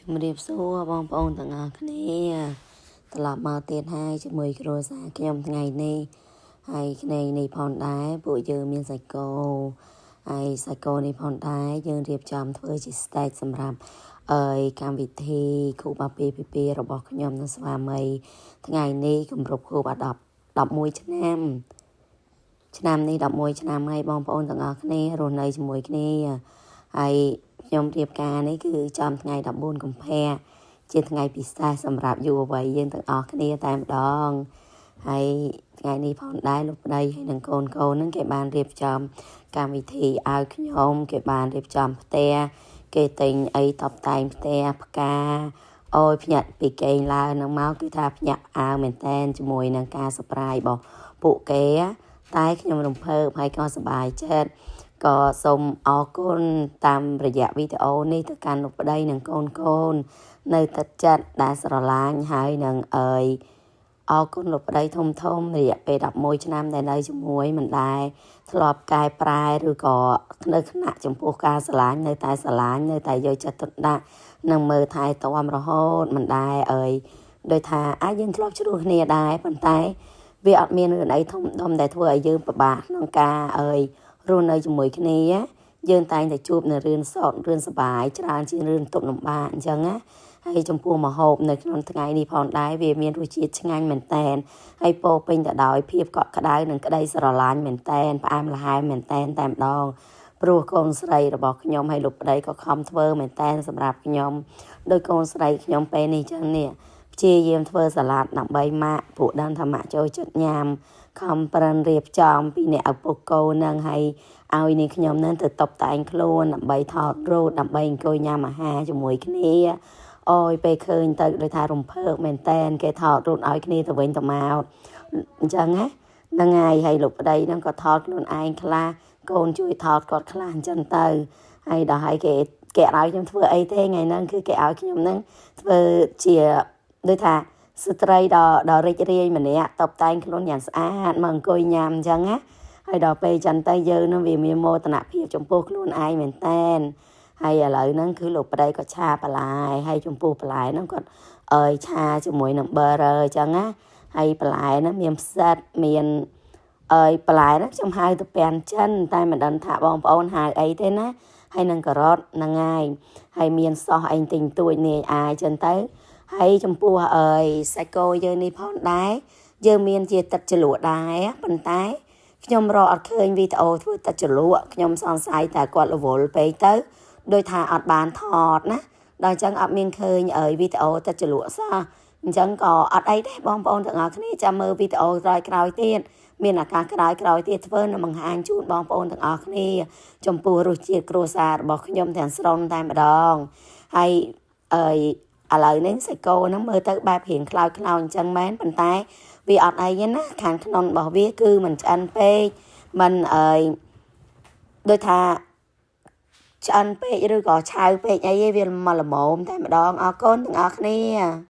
ជំរាបសួរបងប្អូនទាំងអស់គ្នាត្រឡប់មកទៀតហើយជាមួយគ្រួសារខ្ញុំថ្ងៃនេះហើយថ្ងៃនេះផងដែរពួកយើងមានសាច់គោហើយសាច់គោនេះផងដែរយើងរៀបចំធ្វើជា steak សម្រាប់អើយកម្មវិធីខួបអាពាហ៍ពិពាហ៍របស់ខ្ញុំនិងស្វាមីថ្ងៃនេះគម្រប់ខួប10 11ឆ្នាំឆ្នាំនេះ11ឆ្នាំហើយបងប្អូនទាំងអស់គ្នារស់នៅជាមួយគ្នាហើយខ្ញុំរៀបការនេះគឺចំថ្ងៃ14កុម្ភៈជាថ្ងៃពិសេសសម្រាប់យុវវ័យយើងទាំងអស់គ្នាតែម្ដងហើយថ្ងៃនេះផងដែរលោកប្តីហើយនិងកូនកូនហ្នឹងគេបានរៀបចំកម្មវិធីឲ្យខ្ញុំគេបានរៀបចំផ្ទះគេទិញអីតបតែងផ្ទះផ្កាអូយភ្ញាក់ពីគេងឡើងនឹងមកគឺថាភ្ញាក់ផ្អើលមែនតែនជាមួយនឹងការ surprise របស់ពួកគេតែខ្ញុំរំភើបហើយក៏សប្បាយចិត្តក៏សូមអរគុណតាមរយៈវីដេអូនេះទៅកាន់លោកប្តីនិងកូនកូននៅទឹកចិត្តដែលស្រឡាញ់ហើយនឹងអើយអរគុណលោកប្តីធំធំរយៈពេល11ឆ្នាំដែលនៅជាមួយមិនដែលធ្លាប់កែប្រែឬក៏នៅថ្នាក់ចំពោះការស្រឡាញ់នៅតែស្រឡាញ់នៅតែយកចិត្តទុកដាក់និងមើលថែទាំរហូតមិនដែលអើយដោយថាអាចយើងធ្លាប់ជ្រុះគ្នាដែរប៉ុន្តែវាអត់មានរឿងអីធំដុំដែលធ្វើឲ្យយើងពិបាកក្នុងការអើយរស់នៅជាមួយគ្នាយើងតែងតែជួបនៅរឿងសោករឿងសប្បាយច្រើនជាងរឿងទុក្ខលំបាកអញ្ចឹងណាហើយចំពោះម្ហូបនៅក្នុងថ្ងៃនេះផងដែរវាមានរសជាតិឆ្ងាញ់មែនតែនហើយពោពេញទៅដោយភាពកក់ក្ដៅនិងក្តីស្រឡាញ់មែនតែនផ្អែមល្ហែមមែនតែនតែម្ដងព្រោះកូនស្រីរបស់ខ្ញុំហើយលោកប្តីក៏ខំធ្វើមែនតែនសម្រាប់ខ្ញុំដោយកូនស្រីខ្ញុំពេលនេះចឹងនេះព្យាយាមធ្វើសាឡាត់ដើម្បីម៉ាក់ពួកដឹងថាម៉ាក់ចូលចិត្តញ៉ាំខំប្រឹងរៀបចំពីអ្នកឪពុកកូននឹងហើយឲ្យនាងខ្ញុំនឹងទៅតុបតែងខ្លួនដើម្បីថតរូបដើម្បីអង្គុយញ៉ាំអាហារជាមួយគ្នាអូយពេលឃើញទៅដូចថារំភើបមែនតែនគេថតរូបឲ្យគ្នាទៅវិញទៅមកអញ្ចឹងណាហ្នឹងហើយហើយលោកប្តីហ្នឹងក៏ថតខ្លួនឯងខ្លះកូនជួយថតគាត់ខ្លះអញ្ចឹងទៅហើយដល់ហើយគេគេឲ្យខ្ញុំធ្វើអីទេថ្ងៃហ្នឹងគឺគេឲ្យខ្ញុំហ្នឹងធ្វើជាដូចថាស្ត្រីដ៏ដ៏រីករាយម្នាក់តបតែងខ្លួនយ៉ាងស្អាតមកអង្គុយញ៉ាំអញ្ចឹងណាហើយដល់ពេលចឹងទៅយើងនឹងវាមានមោទនភាពចំពោះខ្លួនឯងមែនតែនហើយឥឡូវហ្នឹងគឺលោកប្តីក៏ឆាបន្លែហើយចំពោះបន្លែហ្នឹងគាត់អើយឆាជាមួយនឹង butter អញ្ចឹងណាហើយបន្លែហ្នឹងមានផ្សិតមានអើយបន្លែហ្នឹងខ្ញុំហៅទៅពាំងចិនតែមិនដឹងថាបងប្អូនហៅអីទេណាហើយនឹងការ៉ុតហ្នឹងហើយហើយមានសោះអីទិញទួចនាយអាយចឹងទៅហើយចំពោះអើយសាច់គោយើងនេះផងដែរយើងមានជាទឹកជ្រលក់ដែរប៉ុន្តែខ្ញុំរកអត់ឃើញវីដេអូធ្វើទឹកជ្រលក់ខ្ញុំសង្ស័យតែគាត់រវល់ពេកទៅដោយថាអត់បានថតណាដល់អញ្ចឹងអត់មានឃើញអើយវីដេអូទឹកជ្រលក់សោះអញ្ចឹងក៏អត់អីដែរបងប្អូនទាំងអស់គ្នាចាំមើលវីដេអូក្រោយក្រោយទៀតមានឱកាសក្រោយក្រោយទៀតធ្វើនឹងបង្ហាញជូនបងប្អូនទាំងអស់គ្នាចំពោះរសជាតិគ្រួសាររបស់ខ្ញុំទាំងស្រុងតែម្ដងហើយអើយឥឡូវនេះសាច់គោហ្នឹងមើលទៅបែបរៀងខ្លោចខ្លោចអញ្ចឹងមែនប៉ុន្តែវាអត់អីទេណាខាងក្នុងរបស់វាគឺមិនឆ្អិនពេកមិនអើយដូចថាឆ្អិនពេកឬក៏ឆៅពេកអីទេវាមកល្មមតែម្ដងអរគុណទាំងអស់គ្នា។